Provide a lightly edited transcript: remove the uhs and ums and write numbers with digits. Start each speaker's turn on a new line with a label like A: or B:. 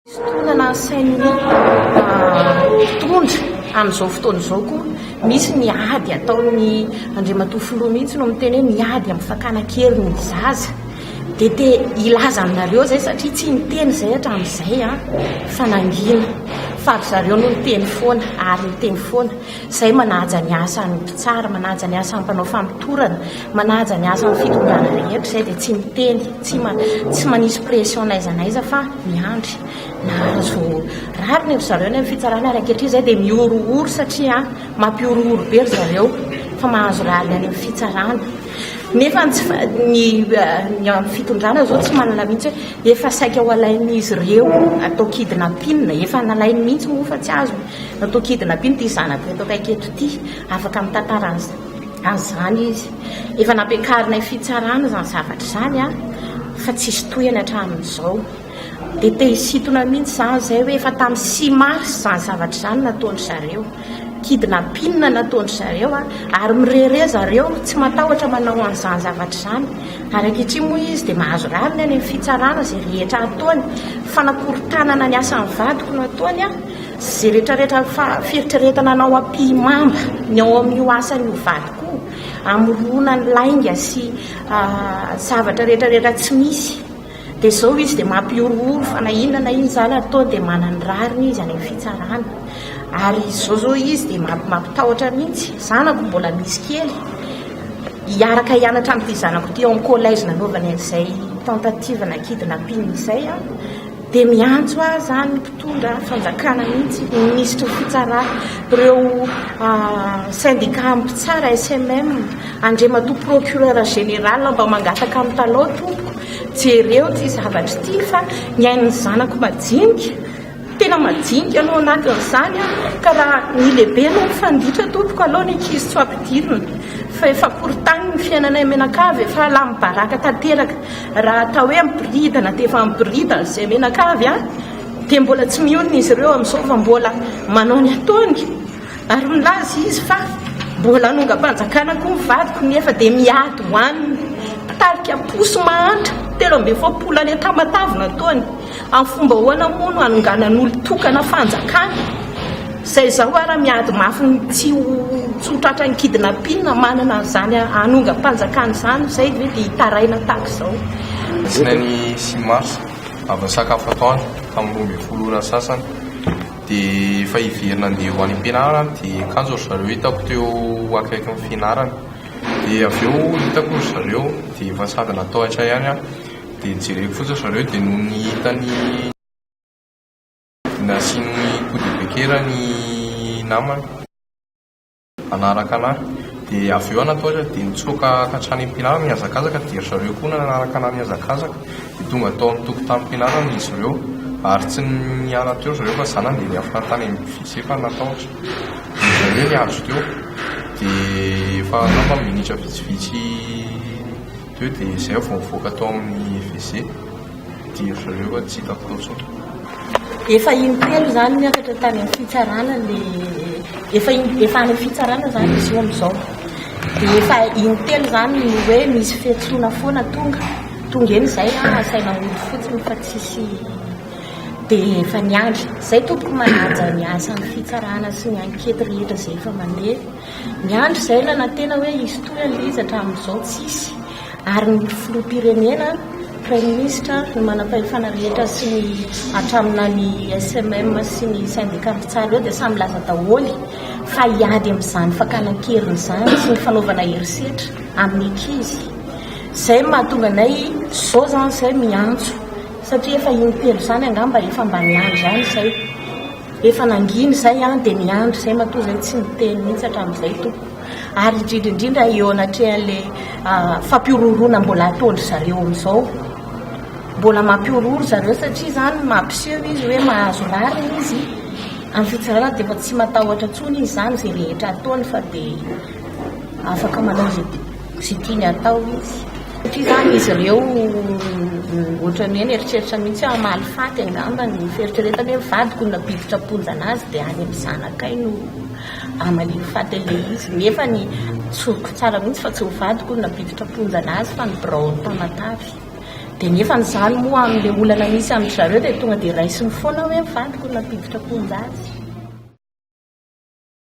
A: Fisintonana ny sain'ny mpitondra amin'izao fotoana izao koa misy ny ady ataon'ny Andriamatoa Filoha mihitsy no miteny hoe miady amin'ny fakana an-keriny ny zaza. Dia te hilaza aminareo izay satria tsy niteny izay hatramin'izay fa nangina. Fa ry zareo no niteny foana ary niteny foana. Izay manaja ny asan'ny mpitsara, manaja ny asan'ny mpanao famotorana, manaja ny asan'ny fitondrana rehetra izay dia tsy miteny, tsy tsy manisy pression n'aiza n'aiza fa miandry. Nahazo rariny ry zareo any amin'ny fitsarana ary ankehitriny izay dia mihorohoro satria mampihorohoro be ry zareo fa mahazo rariny any amin'ny fitsarana. Nefa ny tsy ny ny amin'ny fitondrana izao tsy manana mihitsy hoe efa saika ho alain'izy ireo atao kidnapping, efa nalainy mihitsy moa fa tsy azony. Natao kidnapping ity zanako eto akaiky eto ity, afaka mitantara an'izany izy. Efa nampiakarinay fitsarana izany zavatra izany an, fa tsisy tohiny hatramin'izao. Dia te hisintona mihitsy izany izay hoe efa tamin'ny 6 mars izany zavatra izany nataon-dry zareo. Kidnapping nataon-dry zareo an, ary mirehareha zareo, tsy matahotra manao an'izany zavatra izany. Ary ankehitriny moa izy dia mahazo rariny any amin'ny fitsarana izay rehetra ataony. Fanakorontanana ny asan'ny vadiko no ataony an. Izay rehetrarehetra fieritreretana anao ampihimamba ny ao amin'io asan'io vadiko io, hamorona ny lainga sy zavatra rehetrarehetra tsy misy. Dia izao izy dia mampihorohoro fa na inona na inona izany ataony dia manana ny rariny izy any amin'ny fitsarana. Ary izao izao izy dia mampitahotra mihitsy. Zanako mbola misy kely. Hiaraka hianatra amin'ity zanako ity ao amin'ny collège nanaovany an'izay tentative na kidnapping izay aho. Dia miantso ahy izany ny mpitondra fanjakana mihitsy, ny minisitry ny fitsarana, ireo syndicat mpitsara SMM, Andriamatoa procureur général mba mangataka amin'ny talao tompoko, jereo ity zavatra ity fa ny ain'ny zanako majinika, tena majinika no anatin'izany ka raha ny lehibe no mifanditra tompoko aleo ny ankizy tsy ho ampidirina fa efa korontany ny fiainanay mianakavy, efa lany baraka tanteraka. Raha atao hoe miboridana dia efa miboridana izay menakavy an, dia mbola tsy mionona izy ireo amin'izao fa mbola manao ny ataony, ary milaza izy fa mbola hanongam-panjakana koa ny vadiko nefa dia miady ho an'ny mpitarika posy mahantra 43 any Tamatave nataony. Amin'ny fomba ahoana moa no hanonganan'olon-tokana fanjakana? Izay izao ara miady mafy ny tsy ho tsy ho tratran'ny kidnapping manana an'izany hanongam-panjakana izany izay ve dia hitaraina tahaka izao?
B: Alatsinainy six mars, avy nisakafo atoandro tamin'ny 12 ora sasany dia efa hiverina handeha ho any am-pianarana dia kanjo ry zareo hitako teo akaikin'ny fianarana dia avy eo hitako ry zareo dia efa sady natahotra ihany aho. Dia jereko fotsiny zareo dia nony hitany nasiany coup de bekera ny namany hanaraka anah dia avy eo aho natahotra dia nitsoaka hatrany am-pianarana nihazakazaka dia ry zareo koa nanaraka anah nihazakazaka dia tonga tao amin'ny tokotanim-pianarana izy ireo ary tsy niala teo ry zareo fa za nandeha niafina tany amin'ny WC fa natahotra dia ry zareo niandry teo dia efa angamba minitra vitsivitsy Teo dia izay aho vao nivoaka tao amin'ny WC dia ry zareo efa tsy hitako tao intsony.
A: Efa intelo izany niakatra tany amin'ny fitsarana le efa efa any amin'ny fitsarana izany izy io amin'izao. Dia efa intelo izany ny hoe misy fiantsoana foana tonga. Tonga eny izay an, asaina mody fotsiny fa tsisy dia efa niandry. Izay tompoko manaja ny asan'ny fitsarana sy ny enquête rehetra izay efa mandeha. Miandry izay nanantena hoe hisy tohiny ilay izy hatramin'izao tsisy ary ny filoham-pirenena, praiminisitra, ny manam-pahefana rehetra sy ny hatramina ny SMM sy ny syndicat mpitsara ireo dia samy milaza daholo fa hiady amin'izany fakana an-keriny izany sy ny fanaovana herisetra amin'ny ankizy. Izay no mahatonga anay izao izany izay miantso satria efa intelo izany angamba efa mba niandry ihany izay. Efa nangina izay an, dia miandry izay matoa izay tsy niteny mihitsy hatramin'izay tompoko. Ary indrindra indrindra eo anatrehan'ilay fampihorohoroana mbola ataon-dry zareo amin'izao. Mbola mampihorohoro zareo satria izany mampiseho izy hoe mahazo rariny izy amin'ny fitsarana dia efa tsy matahotra intsony izy izany izay rehetra ataony fa dia afaka manao izay Izay tiany atao izy. Satria izany izy ireo ohatran'ny hoe nieritreritra mihitsy hoe hamaly faty angamba ny fieritreretany hoe vadiko no nampiditra am-ponja an'azy dia any amin'ny zanakay no hamaliany faty an'ilay izy. Nefa ny tsoriko tsara mihitsy fa tsy ho vadiko no nampiditra am-ponja an'azy fa ny biraon'i Tamatave. Dia nefa izany moa amin'ilay olana misy amin-dry zareo dia tonga dia raisiny foana hoe ny vadiko no nampiditra am-ponja azy.